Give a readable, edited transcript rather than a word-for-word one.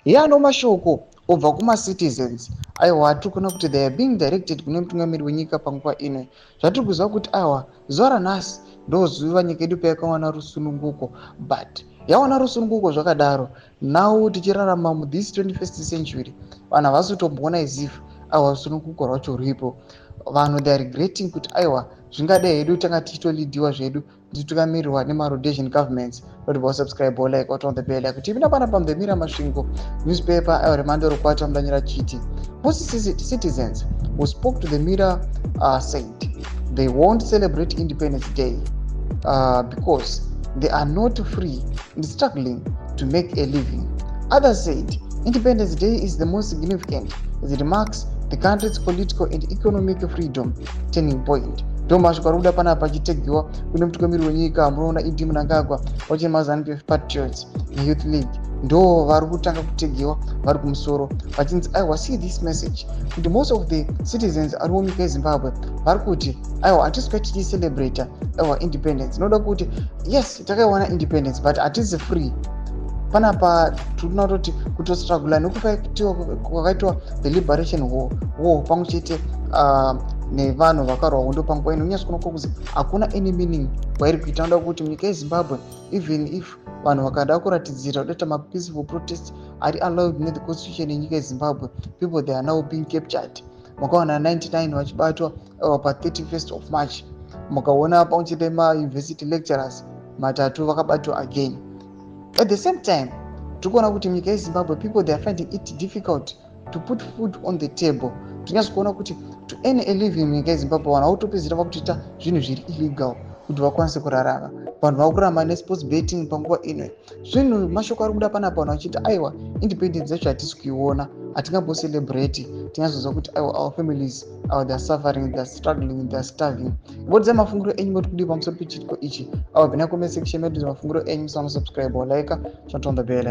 Heano mashoko obva kumacitizens. Aiwa, tiri kuona kuti they are being directed kune mutungamiri wenyika panguva ino. Zvatiri kuziva kuti aiwa, zuva ranhasi ndo zuva nyika yedu payakawana rusununguko, but yawana rusununguko zvakadaro, now tichirarama muthis 21st century, vanhu havasi kutomboona as if aiwa, rusununguko rwacho ruripo. Vanhu, they are regretting kuti aiwa, zvingadai hedu tanga tichitoleadiwa zvedu, tichitungamirirwa nemaRhodesian governments. Not subscribe or like, on the bell. Kuti tipinda panapa muThe Mirror Masvingo newspaper, aiwa, remandoro kwata mudanyira chiti most citizens who spoke to The Mirror said they won't celebrate Independence Day because they are not free and struggling to make a living. Others said Independence Day is the most significant as it marks the country's political and economic freedom turning point. Ndo mashoko ari kuda panapa achitegiwa kune mutungamiri wenyika. Munoona ED Mnangagwa vachine maZANU PF Patriots neYouth League, ndo vari kutanga kutegiwa vari kumusoro, vachinzi aiwa, see this message kuti most of the citizens ari munyika yeZimbabwe vari kuti aiwa, hatisi kuya tichicelebrata aiwa independence. Inoda kuti yes, takaiwana independence, but hatisi free. Panapa tirikuona kutoti kutostrugula nekufaitiwa kwakaitwa the liberation war pamwe chete nevanhu vakarwa hondo panguva ino, unyatso kuona kuzi hakuna any meaning kwairi kuita. Noda kuti munyika yeZimbabwe, even if vanhu vakada kuratidzira, kudaita mapeaceful protest ari allowed nethe constitution yenyika yeZimbabwe, people, they are now being captured. Makaona 99 vachibatwa pa31st of March. Mukaona pamwe chete mauniversity lecturers matatu vakabatwa again. At the same time, tiri kuona kuti munyika yeZimbabwe people, they are finding it difficult to put food on the table. Tinyatso kuona kuti to earn a living munyika yeZimbabwe, vanhu vakutopedzisira vakutoita zvinhu zviri illegal kuti vakwanise kurarama. Vanhu vakurarama nesports betting panguva ino. Zvinhu, mashoko ari kuda panapa, vanhu vachiti aiwa, independence yacho hatisi kuiona, hatingambocelebrate. Tinyazoziva kuti aiwa, our families, they are suffering, they are struggling, they are starving. Vodzai mafungiro enyu, moti kudii pamusoro pechiitiko ichi? Awa, bvina comment section medu mafungiro enyu. Musanosubscribe or like, turn on the bell.